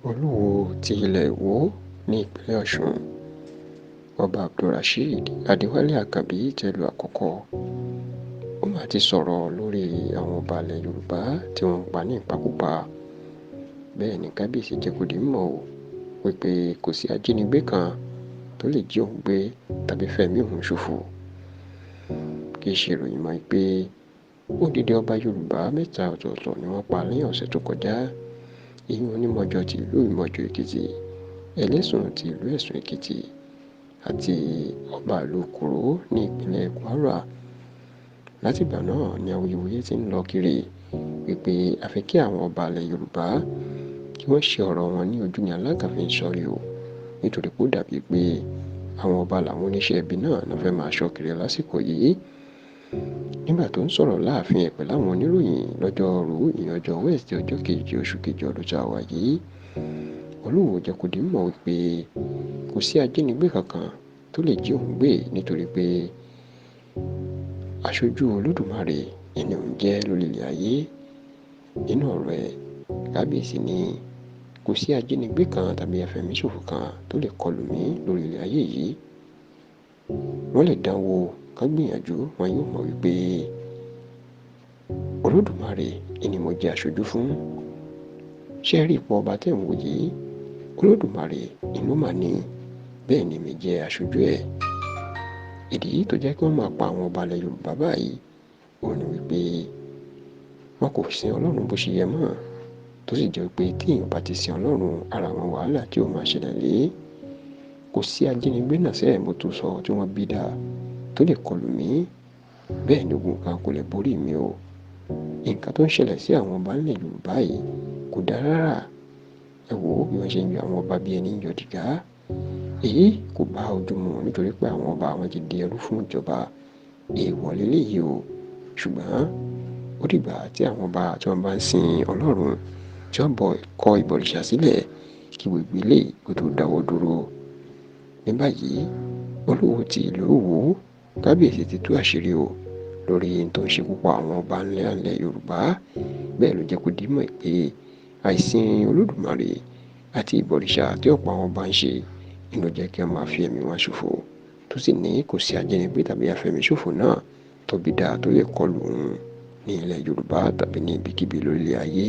Olúwo ti ilẹ̀ Ìwó ní ìpínlẹ̀ Ọ̀ṣun, Ọba Abdulrasheed Adéwálé Àkànbí tẹ̀lú àkọ́kọ́. Ó mà ti sọ̀rọ̀ lórí àwọn ọba ilẹ̀ Yorùbá tí wọ́n ń pa ní ìpakúpa. Bẹ́ẹ̀ ni kábíyèsí jẹ́ kó di mímọ̀ o wípé kò sí ajínigbé kan tó lè jí òun gbé tàbí fẹ̀mí òun ṣòfò. Kì í ṣe ìròyìn mọ́ pé odidi ọba Yorùbá mẹ́ta ọ̀tọ̀ọ̀tọ̀ ni wọ́n pa ní ọ̀sẹ̀ tó kọjá. Ìyún Onímọ̀jọ ti ìlú Ìmọ̀jọ Èkìtì, Ẹlẹ́sùn ti ìlú Ẹ̀sùn Èkìtì àti ọba ìlú Kòró ní ìpínlẹ̀ Kwara. Látìgbà náà ni awuyewuye ti ń lọ kiri wípé àfi kí àwọn ọba ilẹ̀ Yorùbá kí wọ́n ṣe ọ̀rọ̀ wọn ní ojú ní alákàfin sọ̀rí o, nítorí pé ó dàbí pé àwọn ọba làwọn oníṣẹ́ ibi náà ló fẹ́ máa ṣọ́ kiri lásìkò yìí. Nígbà tó ń sọ̀rọ̀ láàfin ẹ̀ pẹ̀lú àwọn oníròyìn lọ́jọ́rú ìyẹn ọjọ́ Wednesday ọjọ́ kejì oṣù kejì ọdún tá a wà yìí, Olúwo jẹ́ kó di mímọ̀ wípé kò sí ajínigbé kankan tó lè jí òun gbé nítorí pé aṣojú Olódùmarè ẹni òun jẹ́ lórílẹ̀ ayé. Nínú ọ̀rọ̀ ẹ̀, kábíyèsí ní kò sí ajínigbé kan tàbí afẹ̀míṣòfò kan tó lè kọlù mí lórílẹ̀ ayé yìí. Wọ́n lè dán wò ká gbìyànjú, wọn yóò mọ̀ wípé Olódùmarè ẹni mo jẹ́ aṣojú fún. Ṣé ẹ rí ipò ọba tẹ̀ ń wò yìí? Olódùmarè ìlú mà ní, bẹ́ẹ̀ ni mi jẹ́ aṣojú ẹ̀. Ìdí tó jẹ́ kí wọ́n máa pa àwọn ọba ilẹ̀ Yorùbá báyìí òun ni wípé wọn kò sin Ọlọ́run bó ṣe yẹ mọ́, tó sì jẹ́ pé tí èèyàn bá ti sin Ọlọ́run, ara àwọn wàhálà tí ó máa ṣẹlẹ̀ lé. Kò sí ajínigbé náà sẹ́ẹ̀ mo tó sọ tí wọ́n bí dáa tó lè kọlù mí, bẹ́ẹ̀ ni ogun kan kò lè borí mi o. Nǹkan tó ń ṣẹlẹ̀ sí àwọn ọba ilẹ̀ Yorùbá yìí kò dáa rárá. Ẹ wò ó bí wọ́n ṣe ń yọ àwọn ọba bí ẹni ń yọ dìgá. Èyí kò bá ojú mu nítorí pé àwọn ọba wọn ti di ẹrú fún ìjọba. Èèwọ̀ leléyìí o. Ṣùgbọ́n ó dìgbà tí àwọn ọba tí wọ́n bá ń sin Ọlọ́run tí wọ́n bọ̀ kọ ìbọ̀rìṣà sílẹ̀ kí gbogbo eléyìí kó tó dáwọ́ dúró. Ní báyìí, Olúwo ti ìlú Ìwó, kábíyèsí ti tú àṣírí o lórí ohun tó ń ṣekú pa àwọn ọba ńlá ilẹ̀ Yorùbá. Bẹ́ẹ̀ ló jẹ́ kó di mímọ̀ pé àìsìn Olódùmarè àti ìbọ̀rìṣà tí ọ̀pọ̀ àwọn ọba ń ṣe ni ló jẹ́ kí wọ́n máa fi ẹ̀mí wọn ṣòfò, tó sì ní kò sí ajínigbé tàbí afẹ̀míṣòfò náà tó bí dáa tó lè kọlù òun ní ilẹ̀ Yorùbá tàbí ní ibikíbi lórílẹ̀ ayé.